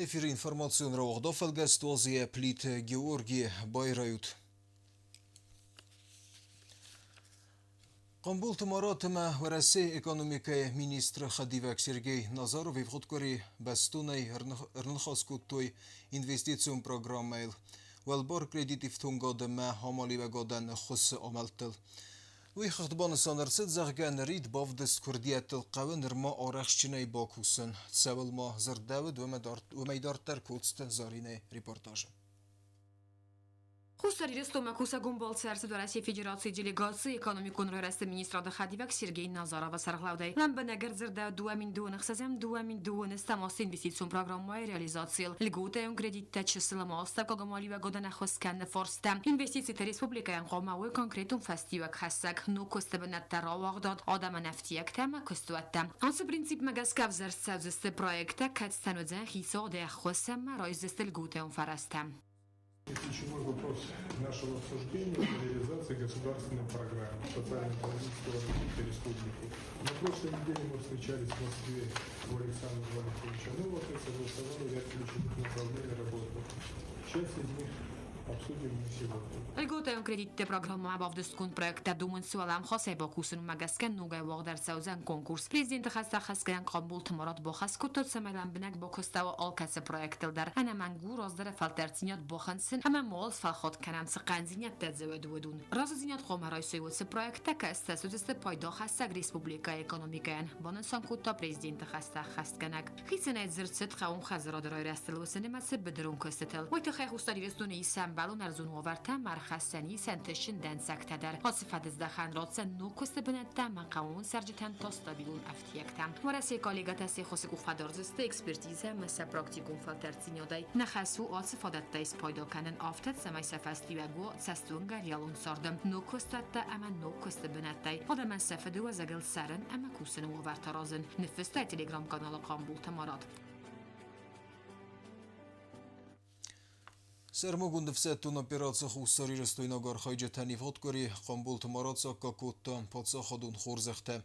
Эфиры информацион рауагъд афӕлгӕст уадзы Плиты Георги. Байрайут. Хъамболты Марат ӕмӕ Уӕрӕсейы экономикӕйы министры хӕдивӕг Сергей Назаров ивгъуыд къуыри бӕстонӕй ӕрныхас кодтой инвестицион программӕйыл, уӕлбар кредит ифтонгад ӕмӕ амалиуӕгадӕн ӕххуысы амӕлттыл. Уый хыгъд банысан ӕрцыд, зӕгъгӕ, нырид бавдыст куырдиӕттыл хъӕуы нырма арӕхстджынӕй бакусын. Цӕуыл ма дзырдӕуыд, уымӕй дарддӕр Коцты Заринӕйы репортажы. Хуссар Ирыстонмӕ кусӕгон балцы ӕрцыд Уӕрӕсейы Федерацийы делегацийы экономикон райрӕзты министрады хӕдивӕг Сергей Назаровы сӕргълӕудӕй. Лӕмбынӕг ӕрдзырдӕуыд 2026 2026 азты инвестицион программӕйы реализацийыл, льготӕйон кредиттӕ чысыл ӕмӕ астӕуккаг амалиуӕгадӕн ӕххуыс кӕныны фарстӕ. Инвестициты республикӕйӕн хъуамӕ уой конкретон фӕстиуӕг хӕссӕг, ног куысты бынӕттӕ рауагъдад, адӕмӕн ӕфтиӕгтӕ ӕмӕ куыстуӕттӕ. Ацы принципмӕ гӕсгӕ ӕвзӕрст цӕудзысты проекттӕ, кӕцытӕн уыдзӕн хицауады ӕххуыс ӕмӕ райсдзысты льготӕйон фӕрӕзтӕ. Ключевой вопрос нашего обсуждения – это реализация государственной программы социально-экономического развития республики. На прошлой неделе мы встречались в Москве у Александра Валентиновича Новака и согласовали ряд ключевых направлений работы. Часть из них обсудим мы сегодня. Льготӕйон кредитты программӕмӕ бавдыстгонд проекттӕ домынц уӕлӕмхасӕй бакусынмӕ гӕсгӕ ногӕй уагъд ӕрцӕудзӕн конкурс. Президенты хӕстӕ хӕсгӕйӕн Къамбулты Марат бахӕс кодта, цӕмӕй лӕмбынӕг бакуыстӕуа алкӕцы проектыл дӕр. Ӕнӕмӕнг у раздӕры фӕлтӕрддзинад бахынцын ӕмӕ мал сфӕлхат кӕнӕм, цы хъӕндзинӕдтӕ дзы уыд, уыдон. Разыдзинад хъуамӕ райсой уыцы проекттӕ, кӕцытӕ суыдзысты пайдахӕссӕг республикӕйы экономикӕйӕн, банысан кодта президенты хӕстӕ ӕххӕстгӕнӕг. Хицӕнӕй дзырд цыд хъӕууон хӕдзарады райрӕзтыл, уыцы нымӕцы быдырон куыстытыл. Уый тыххӕй Хуссар Ирыстоны ис ӕмбӕлон ӕрдзон уавӕртӕ, ӕрхӕссӕн ис ӕнтыстджын дӕнцӕгтӕ дӕр. Ацы фӕдыздӕхӕн ратдзӕн ног куысты бынӕттӕ ӕмӕ хъӕууон цӕрджытӕн та стабилон ӕфтиӕгтӕ. Уӕрӕсейы коллегӕтӕ се ххуысы къухфӕдардзысты экспертизӕ ӕмӕ сӕ практикон фӕлтӕрддзинадӕй. Нӕ хӕс у ацы фадӕттӕй спайда кӕнын афтӕ, цӕмӕй сӕ фӕстиуӕг уа цӕстуынгӕ реалон царды, ног куыстуӕттӕ ӕмӕ ног куысты бынӕттӕй, адӕмӕн сӕ фыдыуӕзӕгыл цӕрын ӕмӕ кусыны уавӕртӕ аразын, ныффыста телеграм-каналы Хъамбулты Марат. Сӕрмагонд ӕфсӕддон операци хуссарирыстойнаг архайджытӕн ивгъуыд къуыри Хъамболты Марат саккаг кодта паддзахадон хорзӕхтӕ.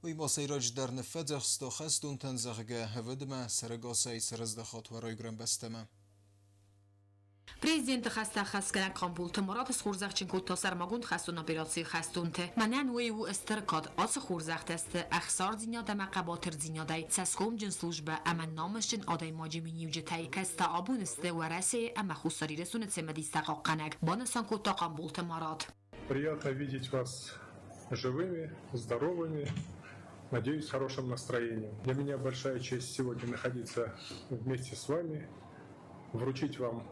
Уый ма сӕйраджыдӕр ныффӕдзӕхста хӕстонтӕн, зӕгъгӕ, ӕвӕдмӕ сӕрӕгасӕй сӕрыздӕхат уӕ райгуырӕн бӕстӕмӕ. Президенты хӕстӕ хӕсгӕнӕг Хъамбулты Мурат схорзӕхджын кодта сӕрмагонд хӕстон операцийы хӕстонты. Мӕнӕн уый у стыр кад. Ацы хорзӕхтӕ сты ӕхсардзинад ӕмӕ хъӕбатырдзинадӕй, цӕсгомджын службӕ ӕмӕ намысджын адӕймаджы миниуджытӕй, кӕцытӕ абон сты Уӕрӕсейы ӕмӕ Хуссар Ирыстоны цымыдистӕ хъахъхъӕнӕг, банысан кодта Хъамбулты Марат. Приятно видеть вас живыми, здоровыми, надеюсь, с хорошим настроением. Для меня большая честь сегодня находиться вместе с вами, вручить вам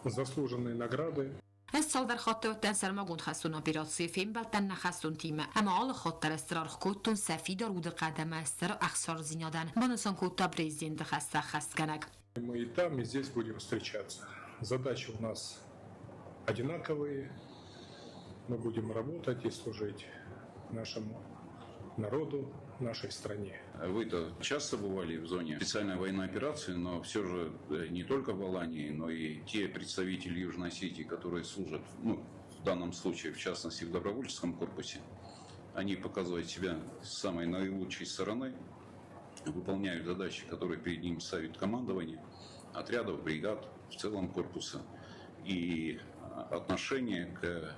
заслуженные награды. Ӕз цалдӕр хатты уыдтӕн сӕрмагонд хӕстон операцийы, фембӕлдтӕн нӕ хӕстонтимӕ ӕмӕ алы хатт дӕр стыр аргъ кодтон сӕ фидар удыхъӕд ӕмӕ стыр ӕхсардзинадӕн, банысан кодта президенты хӕстӕ ӕххӕстгӕнӕг. Мы и там, и здесь будем встречаться. Задачи у нас одинаковые. Мы будем работать и служить нашему народу, нашей стране. Вы-то часто бывали в зоне специальной военной операции, но все же не только в Алании, но и те представители Южной Осетии, которые служат, ну, в данном случае, в частности, в добровольческом корпусе, они показывают себя с самой наилучшей стороны, выполняют задачи, которые перед ними ставит командование отрядов, бригад, в целом корпуса. И отношение к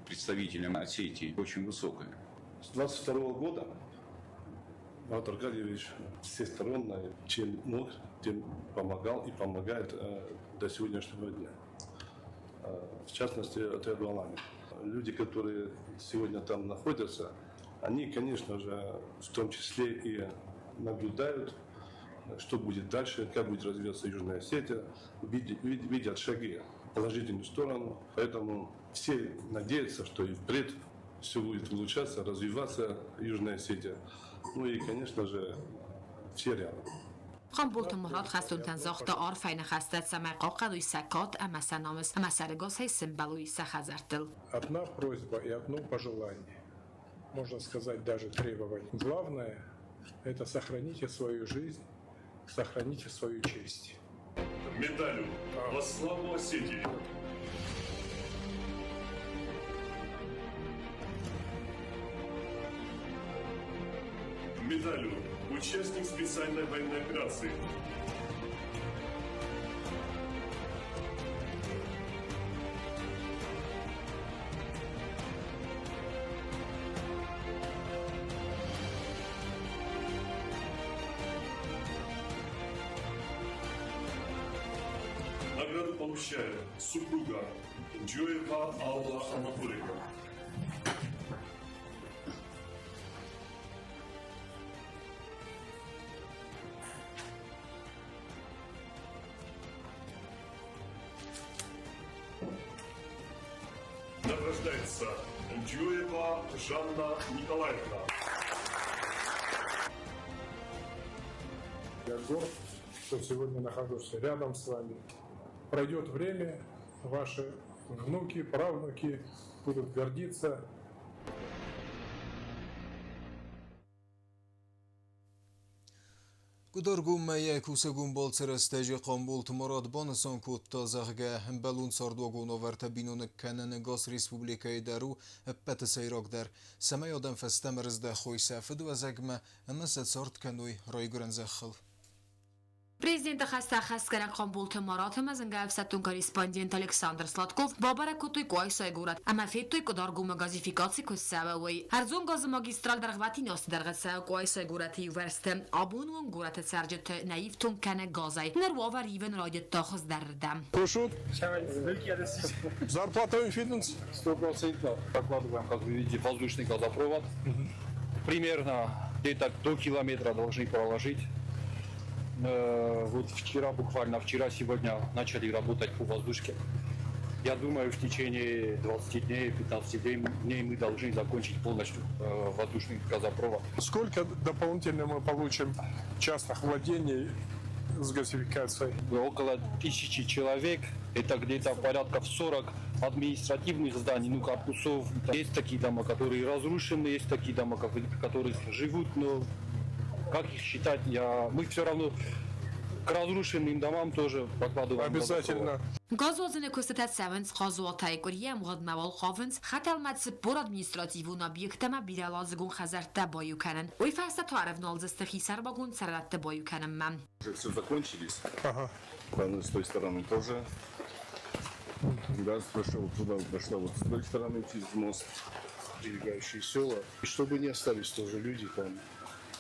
представителям Осетии очень высокое. С 22 года Марат Аркадьевич всесторонне, чем мог, тем помогал и помогает до сегодняшнего дня. В частности, отряду «Алания». Люди, которые сегодня там находятся, они, конечно же, в том числе и наблюдают, что будет дальше, как будет развиваться Южная Осетия, видят шаги в положительную сторону. Поэтому все надеются, что и впредь все будет улучшаться, развиваться Южная Осетия. Ну и, конечно же, все рядом. Хъамболты Мурат хӕстонтӕн загъта арфӕйы ныхӕстӕ, цӕмӕй хъахъхъӕной сӕ кад ӕмӕ сӕ намыс ӕмӕ сӕрӕгасӕй сӕмбӕлой сӕ хӕдзӕрттыл. Одна просьба и одно пожелание, можно сказать, даже требование. Главное – это сохраните свою жизнь, сохраните свою честь. Медалью во славу Осетии. Медалью участник специальной военной операции. получает супруга Джоева Алла Анатольевна. Награждается Джоева Жанна Николаевна. Я горд, что сегодня нахожусь рядом с вами. Пройдет время, ваши внуки, правнуки будут гордиться. Къударгоммӕ йӕ кусӕгон балцы рӕстӕджы Хъамболты Марат банысан кодта, зӕгъгӕ, ӕмбӕлон цардуагон уавӕртӕ биноныг кӕнын ӕгас республикӕйы дӕр у ӕппӕты сӕйрагдӕр, цӕмӕй адӕм фӕстӕмӕ рыздӕхой сӕ фыдуӕзӕгмӕ ӕмӕ сӕ цард кӕной райгуырӕн зӕххыл. Президенты хӕстӕ ӕххӕстгӕнӕг Хъамболты Марат ӕмӕ зынгӕ ӕфсӕддон корреспондент Александр Сладков бабӕрӕг кодтой Къуайсайы горӕт ӕмӕ федтой, Къуыдаргомы газификаци куыд цӕуы, уый. Ӕрдзон газы магистраль дӕргъвӕтин азты дӕргъы цӕуы Къуайсайы горӕты иувӕрсты. Абоны онг горӕты цӕрджыты нӕ ифтонг кӕны газӕй. Ныр уавӕр ивын райдыдта хуыздӕрырдӕм. Кусут? Зарплата им фидынц? 100%. Прокладываем, как вы видите, воздушный газопровод. Примерно где-то до километра должны проложить. Вот вчера, буквально вчера, сегодня начали работать по воздушке. Я думаю, в течение 20 дней, 15 дней мы должны закончить полностью воздушный газопровод. Сколько дополнительно мы получим частных владений с газификацией? Около 1000 человек, это где-то порядка 40 административных зданий, ну, корпусов. Есть такие дома, которые разрушены, есть такие дома, которые живут, но как их считать, мы все равно к разрушенным домам тоже прокладываем. Обязательно. Газуадзӕны куыстытӕ цӕуынц хъазуатӕй, къуырийы ӕмгъуыдмӕ уал хъавынц хӕтӕлмӕ 40 административон объект ӕмӕ бирӕуӕладзыгон хӕдзӕрттӕ баиу кӕнын. Уый фӕстӕ та ӕрӕвналдзысты хисӕрмагонд цӕрӕнуӕтты баиу кӕнынмӕ. Уже все закончились. С той стороны тоже. Газ прошел туда, прошла вот с той стороны через мост. Прилегающие села. И чтобы не остались тоже люди там,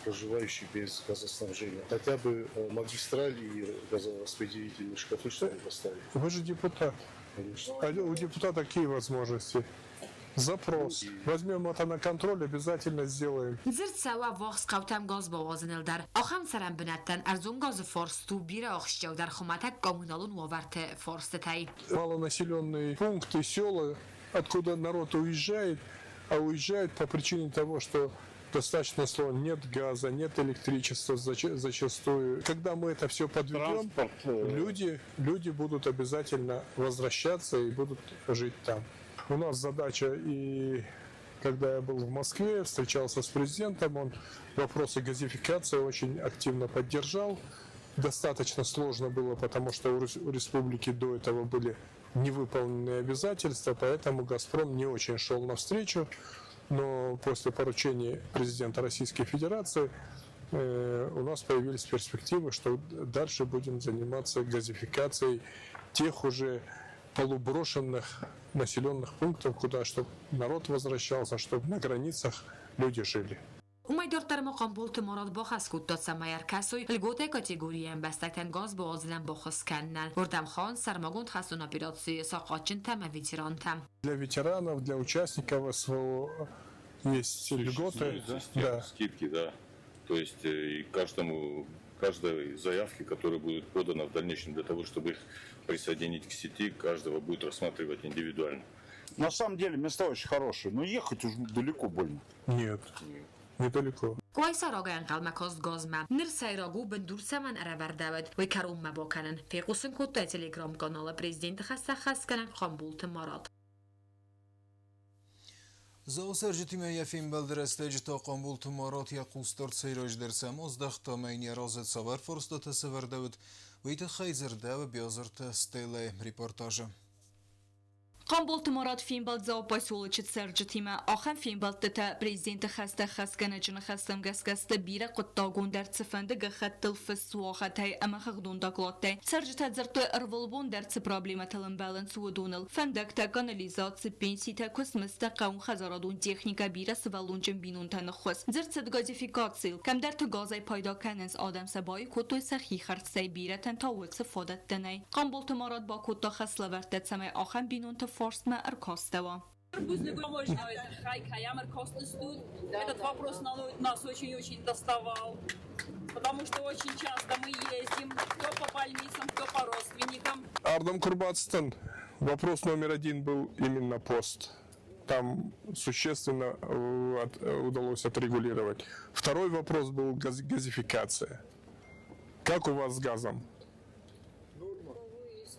проживающие без газоснабжения. Хотя бы магистрали и газораспределительные шкафы, чтобы поставить. Вы же депутат. Конечно. А у депутата какие возможности? Запрос. Возьмем это на контроль, обязательно сделаем. Дзырд цӕуы ӕввахс хъӕутӕм газ бауадзыныл дӕр. Ахӕм цӕрӕн бынӕттӕн ӕрдзон газы фарст у бирӕ ахсджиагдӕр хуымӕтӕг коммуналон уавӕрты фарстытӕй. Малонаселенные пункты, села, откуда народ уезжает, а уезжает по причине того, что достаточно сложно, нет газа, нет электричества зачастую. Когда мы это все подведем, люди будут обязательно возвращаться и будут жить там. У нас задача, и когда я был в Москве, встречался с президентом, он вопросы газификации очень активно поддержал. Достаточно сложно было, потому что у республики до этого были невыполненные обязательства, поэтому «Газпром» не очень шел навстречу. Но после поручения президента Российской Федерации у нас появились перспективы, что дальше будем заниматься газификацией тех уже полуброшенных населенных пунктов, куда чтобы народ возвращался, чтобы на границах люди жили. Уымӕй дарддӕр ма Хъамболты Марат бахӕс кодта, цӕмӕй ӕркӕсой льготӕй категорийы ӕмбӕстӕгтӕн газ бауадзынӕн баххуыс кӕнынӕн. Уырдӕм хауынц сӕрмагонд хӕстон операцийы сахъатджынтӕ ӕмӕ ветерантӕ. Для ветеранов, для участников СВО есть льготы. Да. Скидки, да. То есть и каждому, каждой заявке, которая будет подана в дальнейшем для того, чтобы их присоединить к сети, каждого будет рассматривать индивидуально. На самом деле места очень хорошие, но ехать уж далеко больно. Нет, недалеко. Къуайса рагӕй ӕнхъӕлмӕ каст газмӕ. Ныр сӕйраг у бындур цӕмӕн ӕрӕвӕрдӕуыд, уый кӕронмӕ бакӕнын, фехъусын кодта телеграм-каналы президенты хӕстӕ ӕххӕстгӕнӕг Хъамболты Марат. Дзауы цӕрджытимӕ йӕ фембӕлды рӕстӕджы та Хъамболты Марат йӕ хъусдард сӕйраджыдӕр цӕмӕ аздӕхта ӕмӕ йын йӕ разы цавӕр фарстатӕ сӕвӕрдӕуыд, уый тыххӕй дзырдӕуы Биазырты Стеллӕйы репортажы. Хъамболты Марат фембӕлд Дзауы поселочы цӕрджытимӕ. Ахӕм фембӕлдтытӕ президенты хӕстӕ хӕсгӕнӕджы ныхӕстӕм гӕсгӕ сты бирӕ хъуыддагондӕр цыфӕнды гӕххӕттыл фыст суагъӕтӕй ӕмӕ хыгъдон докладтӕй. Цӕрджытӕ дзырдтой, ӕрвылбон дӕр цы проблемӕтыл ӕмбӕлынц, уыдоныл. Фӕндӕгтӕ, канализаци, пенситӕ, куыстмыздтӕ, хъӕууонхӕдзарадон техникӕ, бирӕсывӕллонджын бинонтӕн ӕххуыс. Дзырд цыд газификацийыл. Кӕмдӕрты газӕй пайда кӕнынц, адӕм сӕ баиу кодтой сӕхи хӕрдзтӕй, бирӕтӕн та уыцы фадӕттӕ нӕй. Хъамболты Марат бакодта хӕслӕвӕрдтӕ, цӕмӕй ахӕм бинонты фарстмӕ ӕркастӕуа. Этот вопрос нас очень-очень доставал, потому что очень часто мы ездим, кто по больницам, кто по родственникам. Ардӕм куы рбацыдтӕн, вопрос номер один был именно пост. Там существенно удалось отрегулировать. Второй вопрос был газификация. Как у вас с газом?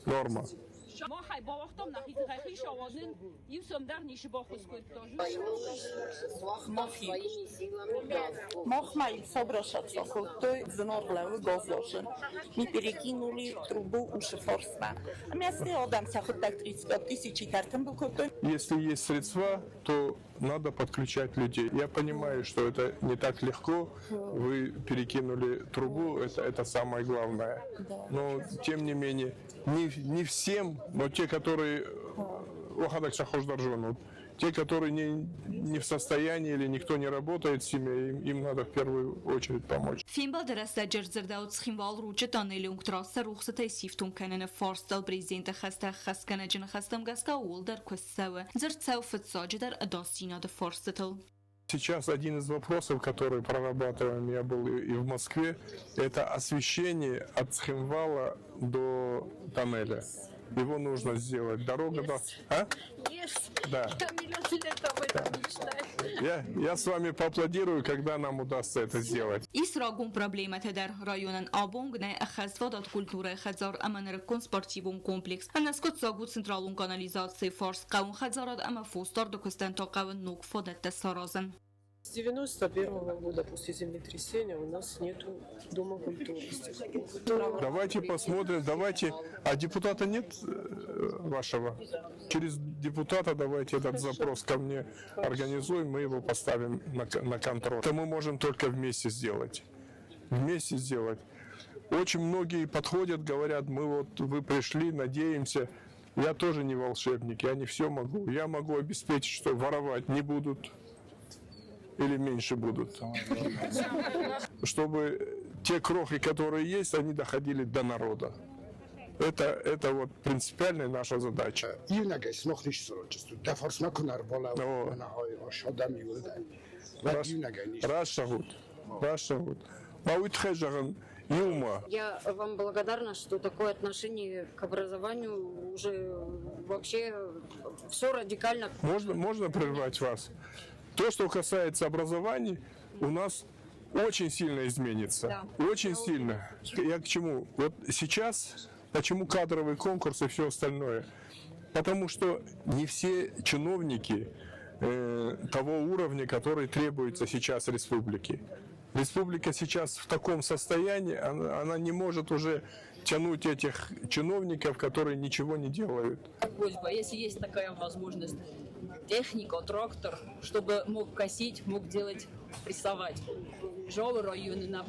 Норма. Махӕй бауагътам нӕхи тыххӕй хицауадӕн, иу сом дӕр ницы баххуыс кодта. Махмӕ собрашаться кодтой зынаргъ газласын. Мы перекинули трубу уши фарсмӕ. Ӕмӕ сӕ адӕм сӕхуыдтӕг 35 тысячи тӕртымбыл кодтой. Если есть средства, то надо подключать людей. Я понимаю, что это не так легко. Вы перекинули трубу, это самое главное. Но, тем не менее, не всем, но те, которые те, которые не в состоянии или никто не работает в семье, им надо в первую очередь помочь. Фембӕлды рӕстӕджы ӕрдзырдӕуыд Цхинвал-Ручъы тоннелы онг трассӕ рухсытӕй сифтонг кӕныны фарстыл президенты хӕстӕ ӕххӕстгӕнӕджы ныхӕстӕм гӕсгӕ ууыл дӕр куыст цӕуы. Дзырд цӕуы фыццаджыдӕр ӕдасдзинады фарстытыл. Сейчас один из вопросов, который прорабатываем, я был и в Москве, это освещение от Цхинвала до тоннеля. Его нужно сделать. Дорога, да. А? Yes. Да. Я миллион лет об этом мечтаю. Я с вами поаплодирую, когда нам удастся это сделать. Ис рагон проблемӕтӕ дӕр. Районӕн абон нӕй ӕххӕствадат культурӕйы хӕдзар ӕмӕ нырыккон спортивон комплекс. Ӕнӕскъуыддзаг у централон канализацийы фарст, хъӕуон хӕдзарад ӕмӕ фосдарды куыстӕн та хъӕуы ног фадӕттӕ саразын. С 91 года после землетрясения у нас нету Дома культуры. Давайте посмотрим, давайте. А депутата нет вашего? Через депутата давайте этот запрос ко мне организуем, мы его поставим на контроль. Это мы можем только вместе сделать. Вместе сделать. Очень многие подходят, говорят, мы вот, вы пришли, надеемся. Я тоже не волшебник, я не все могу. Я могу обеспечить, что воровать не будут или меньше будут. Чтобы те крохи, которые есть, они доходили до народа. Это вот принципиальная наша задача. Иунӕгӕй сымах ницы сараздзыстут. Дӕ фарсмӕ куы нӕ ӕрбалӕууой, адӕм иууылдӕр, уӕд иунӕгӕй ницы. Раст зӕгъут, раст зӕгъут. Ма уый тыххӕй зӕгъын иумӕ. Я вам благодарна, что такое отношение к образованию уже вообще все радикально. Можно прервать вас? То, что касается образования, у нас очень сильно изменится. Да. Очень сильно. Я к чему? Вот сейчас, почему кадровый конкурс и все остальное? Потому что не все чиновники того уровня, который требуется сейчас республике. Республика сейчас в таком состоянии, она не может уже тянуть этих чиновников, которые ничего не делают. Просьба, если есть такая возможность, техника, трактор, чтобы мог косить, мог делать, прессовать. Джауы районы на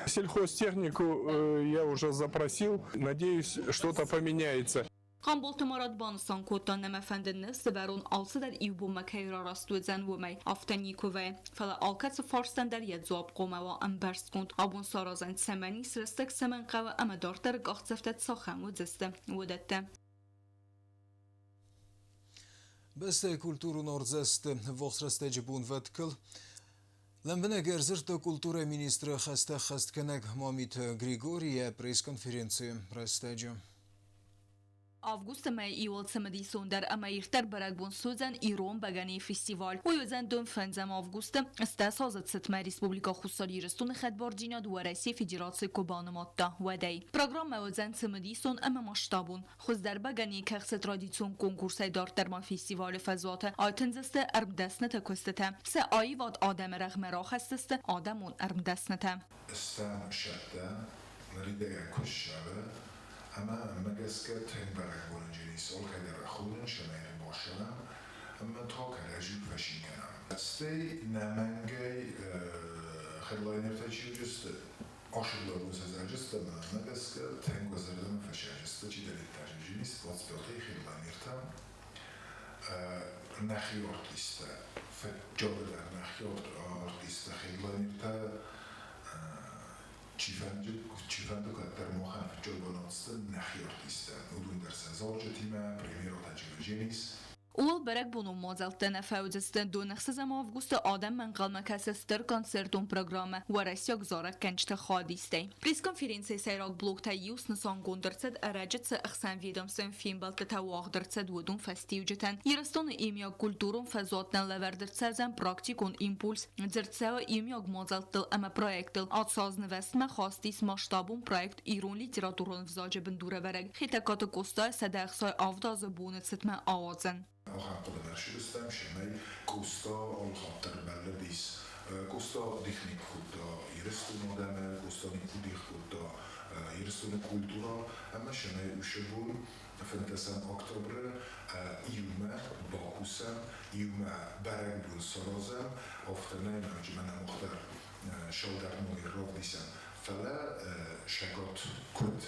Сельхозтехнику я уже запросил. Надеюсь, что-то поменяется. Хъамболты Марат банысан кодта, нӕ фӕнды нӕ сывӕрон алцыдӕр иу бонмӕ кӕй рараст уыдзӕн, уымӕй. Афтӕ никуы вӕййы. Фӕлӕ алкӕцы фарстӕн дӕр йӕ дзуапп хъуамӕ уа ӕмбӕрстгонд. Абон саразӕн цӕмӕн ис, рӕстӕг цӕмӕн хъӕуы ӕмӕ дарддӕры къахдзӕфтӕ цахӕм уыдзысты, уыдӕттӕ. Бӕстӕйы культурон артдзӕсты ӕввахс рӕстӕджы бонвӕткыл лӕмбынӕг ӕрдзырдта культурӕйы министры хӕстӕ ӕххӕстгӕнӕг Мамиты Григорий йӕ пресс-конференцийы рӕстӕджы. Августы мӕйы иууыл цымыдисондӕр ӕмӕ ирддӕр бӕрӕгбон суыдзӕн ирон бӕгӕныйы фестиваль. Уый уыдзӕн 15 августы, 80-азы цытмӕ Республикӕ Хуссар Ирыстоны хӕдбардзинад Уӕрӕсейы Федерацийы куы банымадта, уӕдӕй. Программӕ уыдзӕн цымыдисон ӕмӕ масштабон. Хуыздӕр бӕгӕныйы кӕхцы традицион конкурсӕй дарддӕр ма фестивалы фӕзуаты айтындзысты ӕрмдӕсныты куыстытӕ. Сӕ аивад адӕмы рӕгъмӕ рахӕсдзысты адӕмон ӕрмдӕснытӕ. Стӕм сӕттӕ ныридӕгӕн куы ссары. Ӕмӕ мӕнмӕ гӕсгӕ тынг бӕрӕгбоны джинис алкӕдӕр рахонын, цӕмӕй ӕрбассӕуӕм ӕмӕ та кӕрӕдзи фӕцин кӕнӕм. Стӕй нӕмӕнгӕй хедлайнертӕ чи уыдысты, асыгъдӕгон сӕ зарджытӕ мӕнмӕ гӕсгӕ тынг уӕ зӕрдӕмӕ фӕсайджысты чидӕриддӕр джинис 25-ӕй хедлайнертӕ нӕхи артисттӕ, фыццагдӕр нӕхи артисттӕ хедлайнертӕ Чифӕнды кӕддӕр махӕн фыццаг бынат сты нӕхи артисттӕ. Уыдон дӕр сӕ зарджытимӕ, премьерӕтӕ Джедженис. Ууыл бӕрӕгбонон мадзӕлттӕ нӕ фӕуыдзысты. Донӕхсӕзӕм августы адӕммӕ ӕнхъӕлмӕ кӕсы стыр концертон программӕ уӕрӕсейаг зарӕггӕнджыты хайадистӕй. Пресс-конференцийы сӕйраг блоктӕй иу снысангонд ӕрцыд ӕрӕджы цы ӕхсӕнведомствон фембӕлдтытӕ уагъд ӕрцыд, уыдон фӕстиуджытӕн. Ирыстоны иумиаг культурон фӕзуатӕн лӕвӕрд ӕрцӕудзӕн практикон импульс, дзырд цӕуы иумиаг мадзӕлттыл ӕмӕ проекттыл. Ацы аз нывӕзтмӕ хаст ис масштабон проект ирон литературон ӕвзаджы бындурӕвӕрӕг Хетӕгкаты Къостайы 167 азы боны цытмӕ ауадзын. Ахӕм хъуыдымӕ ссыдыстӕм, цӕмӕй Къоста алыхатт дӕр бӕллыдис. Къоста дих никуы кодта Ирыстоны адӕмы, Къоста никуы дих кодта Ирыстоны культурӕ ӕмӕ цӕмӕй уыцы бон 15 октябры иумӕ бакусӕм, иумӕ бӕрӕгбон саразӕм, афтӕмӕй ноджы мӕнӕ мах дӕр сӕлдӕр номер равдисӕм. Фӕлӕ сӕгат куыд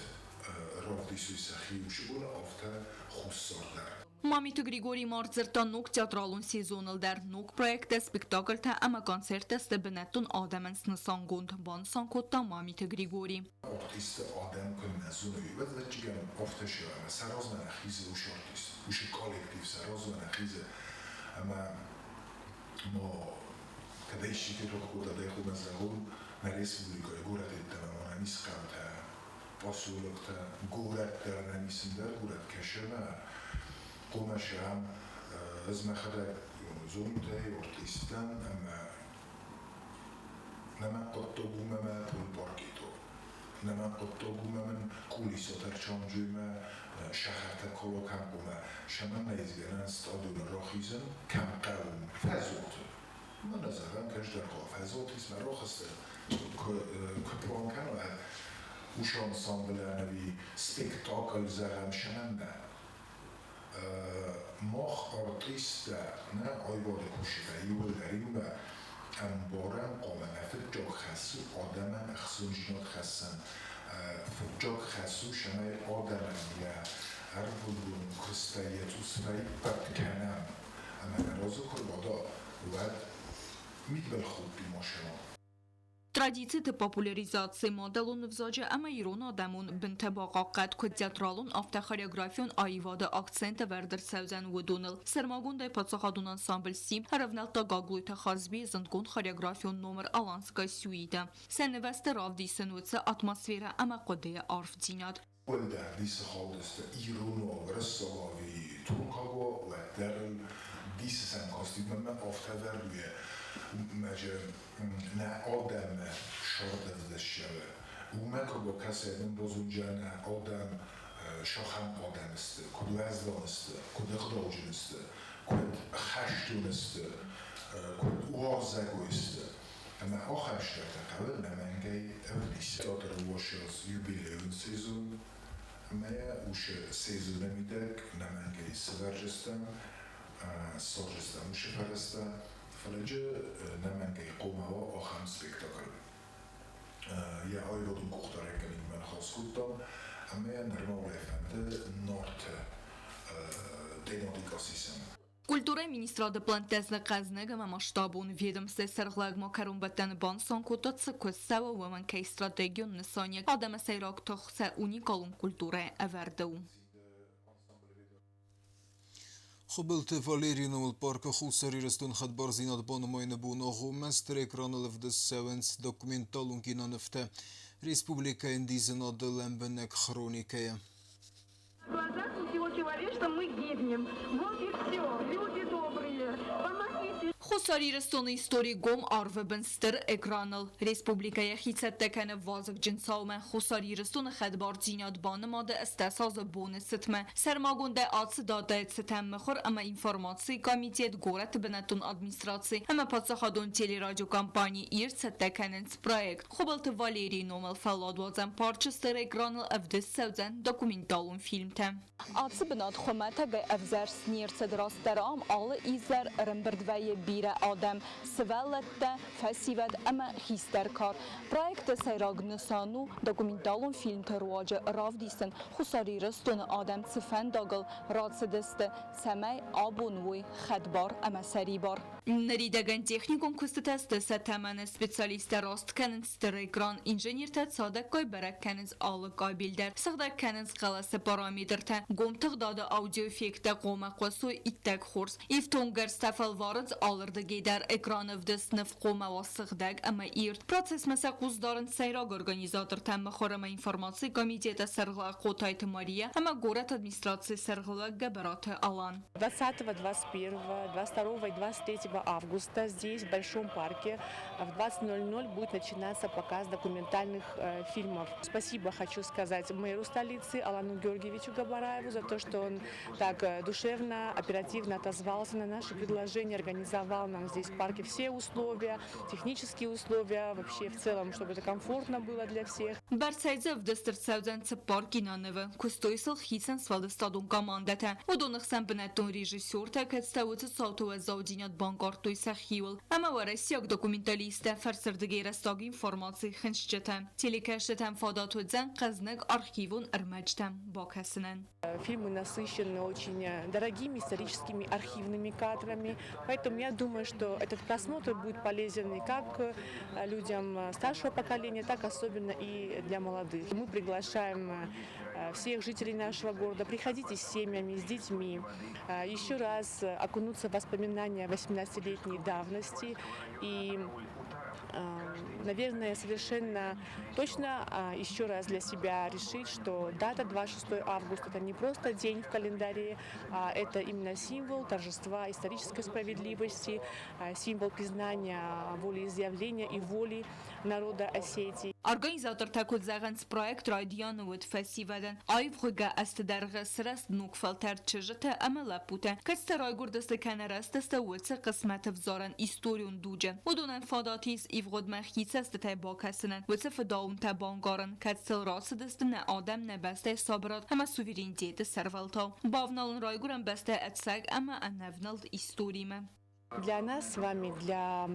равдисой сӕхи уыцы боны, афтӕ Хуссар дӕр. Мамиты Григорий ма ӕрдзырдта ног театралон сезоныл дӕр. Ног проекттӕ, спектакльтӕ ӕмӕ концерттӕ сты бынӕттон адӕмӕн снысангонд, банысан кодта Мамиты Григорий. Артисты адӕм куыннӕ зоной, ӕвӕццӕгӕн, афтӕ сӕ ӕмӕ сӕ размӕ нӕ хизы уыцы артист, уыцы коллектив сӕ размӕ нӕ хизы ӕмӕ ма кӕд исчи ферох кодта, дӕ хъуамӕ зӕгъон, нӕ республикӕйы горӕт йеддӕмӕ ма нӕм ис хъӕутӕ, поселоктӕ, горӕт дӕр нӕм ис ӕндӕр горӕт кӕсы ӕмӕ хъуамӕ сӕм ӕз мӕхӕдӕг зонут ӕй артист дӕн ӕмӕ Нӕмӕ хъуыддаг у мӕ пульпаркето. Нӕмӕ хъуыддаг у мӕ мын кулисотӕ рчанджуймӕ сахартӕ колокампумӕ сӕмӕн нӕ изгӕнӕн стадионы рахизын кӕм хъӕуы фӕзуаты. Мӕнӕ зӕгъӕн кӕстӕр хъӕуы фӕзуат ис мӕ рахызты куы план кӕна уыцы ансамблӕн ӕви спектакль зӕгъӕм сӕмӕн нӕ. Мах артисттӕ нӕ аивады кусджытӕ иууылдӕр иумӕ ӕмбарӕм хъуамӕ нӕ фыццаг хӕс у адӕмӕн ӕхцондзинад хӕссын. Фыццаг хӕс у, цӕмӕй адӕмӕн йӕ ӕрвылбонон куыстӕй йӕ цъус фӕиппӕрд кӕнӕм. Ӕмӕ нӕ разы куы рбада, уӕд мидбылхудтимӕ сӕ Традициты популяризаци, мадӕлон ӕвзаджы ӕмӕ ирон адӕмон бынтӕ бахъахъхъӕд куыд театралон, афтӕ хореографион аивады акцент ӕвӕрд ӕрцӕудзӕн уыдоныл. Сӕрмагондӕй паддзахадон ансамбль «Симд» ӕрӕвнӕлдта Гаглойты Хазбийы зындгонд хореографион номыр «Аланская сюита». Сӕ нывӕзты равдисын уыцы атмосферӕ ӕмӕ хъуыдыйы арфдзинад. Уӕлдӕр дисы хаудысты иронау, уырыссагау ӕви туркагау, уӕддӕр ыл дисы сӕм касти, мӕнмӕ афтӕ вӕрд у, нӕ адӕмы сӕрдӕвдӕссӕуы. Уымӕ куы бакӕсай, дын базондзӕн нӕ адӕм сахӕм адӕм сты, куыд уӕздан сты, куыд ӕгъдауджын сты, куыд хӕстон сты, куыд уарзӕгой сты. Ӕмӕ ахӕм стӕртӕ хъӕуы нӕмӕнгӕй ӕвдисын. Театры уасӕз юбилейон сезон ӕмӕ уыцы сезоны мидӕг нӕмӕнгӕй сывӕрдзыстӕм, ссардзыстӕм уыцы фӕрӕзтӕ, фӕлӕ джы нӕмӕнгӕй хъуамӕ уа ахӕм спектакль. Йӕ аивадон къухдариуӕггӕнӕгимӕ ныхас кодтам ӕмӕ йӕ нырма фӕнды Нарты тематикӕ сисын. Культурӕйы министрады плӕнттӕ дзы хъӕзныг ӕмӕ масштабон ведомствӕйы сӕргълӕууӕг ма кӕронбӕттӕны банысан кодта, цы куыст цӕуы, уымӕн кӕй стратегион нысаниуӕг адӕмы сӕйраг тых сӕ уникалон культурӕйы ӕвӕрд у. Хуыбылты Валерийы номыл паркы Хуссар Ирыстон хӕдбардзинад банымайыны боны агъоммӕ стыр экраныл ӕвдыст цӕуынц документалон кинонывтӕ республикӕйы ӕндидзынады лӕмбынӕг хроникӕйӕ. В глазах у всего человечества мы гибнем. Вот и все. Люди добрые, помогите. Хуссар Ирыстоны истори гом арвы бын стыр экраныл. Республикӕ йӕхи цӕттӕ кӕны вазыгджын цаумӕ Хуссар Ирыстоны хӕдбардзинад банымады ӕстӕсазы боны цытмӕ. Сӕрмагондӕй ацы датӕйы цытӕн мыхуыр ӕмӕ информацийы комитет, горӕты бынӕттон администраци ӕмӕ паддзахадон телерадиокомпани Ир цӕттӕ кӕнынц проект. Хуыбылты Валерийы номыл фӕлладуадзӕн парчы стыр экраныл ӕвдыст цӕудзӕн документалон фильмтӕ. Ацы бынат хуымӕтӕгӕй ӕвзӕрст не рцыд, растдӕр ам алы изӕр ӕрӕмбырд вӕййы бирӕ адӕм, сывӕллӕттӕ, фӕсивӕд ӕмӕ хистӕр кар. Проекты сӕйраг нысан у документалон фильмты руаджы равдисын, Хуссар Ирыстоны адӕм цы фӕндагыл рацыдысты, цӕмӕй абон уой хӕдбар ӕмӕ сӕрибар. Ныридӕгӕн техникон куыстытӕ сты сӕ тӕмӕны, специалисттӕ раст кӕнынц стыр экран, инженертӕ цадӕггай бӕрӕг кӕнынц алы кабель дӕр, сыгъдӕг кӕнынц хъӕлӕсы параметртӕ, гом тыгъдады аудиоэффекттӕ хъуамӕ хъуысой иттӕг хорз. Ифтонггӕрзтӕ фӕлварынц алырдыгӕй дӕр экраны ӕвдыст ныв хъуамӕ уа сыгъдӕг ӕмӕ ирд. Процессмӕ сӕ хъус дарынц сӕйраг организатортӕ мыхуыр ӕмӕ информацийы комитеты сӕргълӕууӕг Хъотайты Мария ӕмӕ горӕты администрацийы сӕргълӕууӕг Гӕбӕраты Алан. 20, 21, 22 и 23 августа здесь, в Большом парке, в 20.00 будет начинаться показ документальных фильмов. Спасибо хочу сказать мэру столицы Алану Георгиевичу Габараеву за то, что он так душевно, оперативно отозвался на наши предложения, организовал нам здесь в парке все условия, технические условия, вообще в целом, чтобы это комфортно было для всех. Бӕрцӕй дзы ӕвдыст ӕрцӕудзӕн цыппар кинонывы, куыстой сыл хицӕн сфӕлдыстадон командӕтӕ. Уыдоны хсӕн бынӕттон режиссертӕ, кӕд сӕ уыцы цауты уӕззаудзинад банкъардтой сӕхиуыл, ӕмӕ уӕрӕсейаг документалисттӕ фӕрсырдыгӕй рӕстаг информаци хынцджытӕ. Телекӕсджытӕн фадат уыдзӕн хъӕзныг архивон ӕрмӕджытӕм бакӕсынӕн. Фильмы насыщены очень дорогими историческими архивными кадрами, поэтому я думаю, что этот просмотр будет полезен и как людям старшего поколения, так особенно и для молодых. Мы приглашаем всех жителей нашего города, приходите с семьями, с детьми, еще раз окунуться в воспоминания 18-летней давности и, наверное, совершенно точно еще раз для себя решить, что дата 26 августа – это не просто день в календаре, а это именно символ торжества исторической справедливости, символ признания волеизъявления и воли народа Осетии. Организатортӕ куыд зӕгъынц, проект райдианы уыд фӕсивӕдӕн. Аивгъуыйгӕ ӕзты дӕргъы сырӕзт ног фӕлтӕр чызджытӕ ӕмӕ лӕппутӕ, кӕцытӕ райгуырдысты кӕнӕ рӕзтысты уыцы хъысмӕты взарӕн историон дуджы. Уыдонӕн фадат ис ивгъуыдмӕ хи цӕстытӕй бакӕсынӕн, уыцы фыдаунтӕ бангарын, кӕд сыл рацыдысты нӕ адӕм нӕ бӕстӕйы сабырад ӕмӕ суверенитеты сӕрвӕлтау. Бавналын райгуырӕн бӕстӕ ӕцӕг ӕмӕ ӕнӕвнӕлд историмӕ. Для нас с вами, для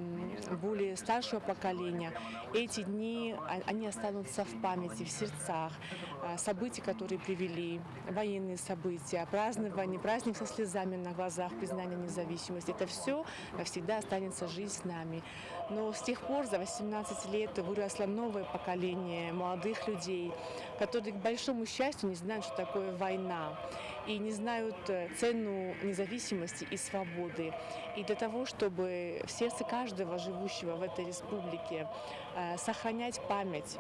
более старшего поколения, эти дни, они останутся в памяти, в сердцах. События, которые привели, военные события, празднование, праздник со слезами на глазах, признание независимости, это все навсегда останется жить с нами. Но с тех пор, за 18 лет, выросло новое поколение молодых людей, которые, к большому счастью, не знают, что такое война, и не знают цену независимости и свободы. И для того, чтобы в сердце каждого живущего в этой республике сохранять память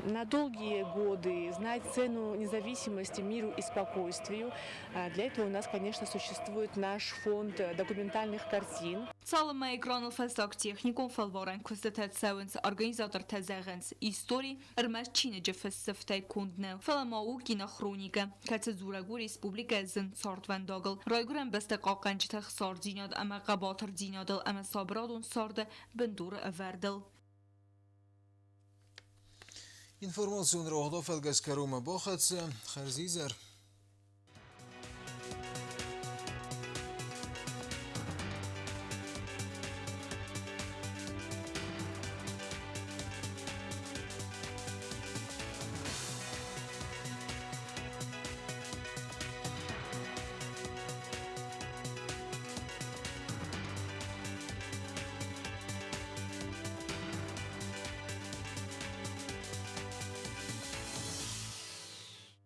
на долгие годы, знать цену независимости, миру и спокойствию, для этого у нас, конечно, существует наш фонд документальных картин. Цалынмӕ экраныл фӕстаг техникон фӕлварӕн куыстытӕ цӕуынц, организатортӕ зӕгъынц, истори ӕрмӕст чиныджы фыссыфтӕй конд нӕу, фӕлӕ ма у кинохроникӕ, кӕцы дзурӕг у республикӕйы зын цардвӕндагыл, райгуырӕн бӕстӕ хъахъхъӕнджыты хсардзинад ӕмӕ хъӕбатырдзинадыл ӕмӕ сабырадон царды бындуры ӕвӕрдыл. Информацион рауагъд фӕлгӕс кӕронмӕ бахӕццӕ. Хӕрзизӕр.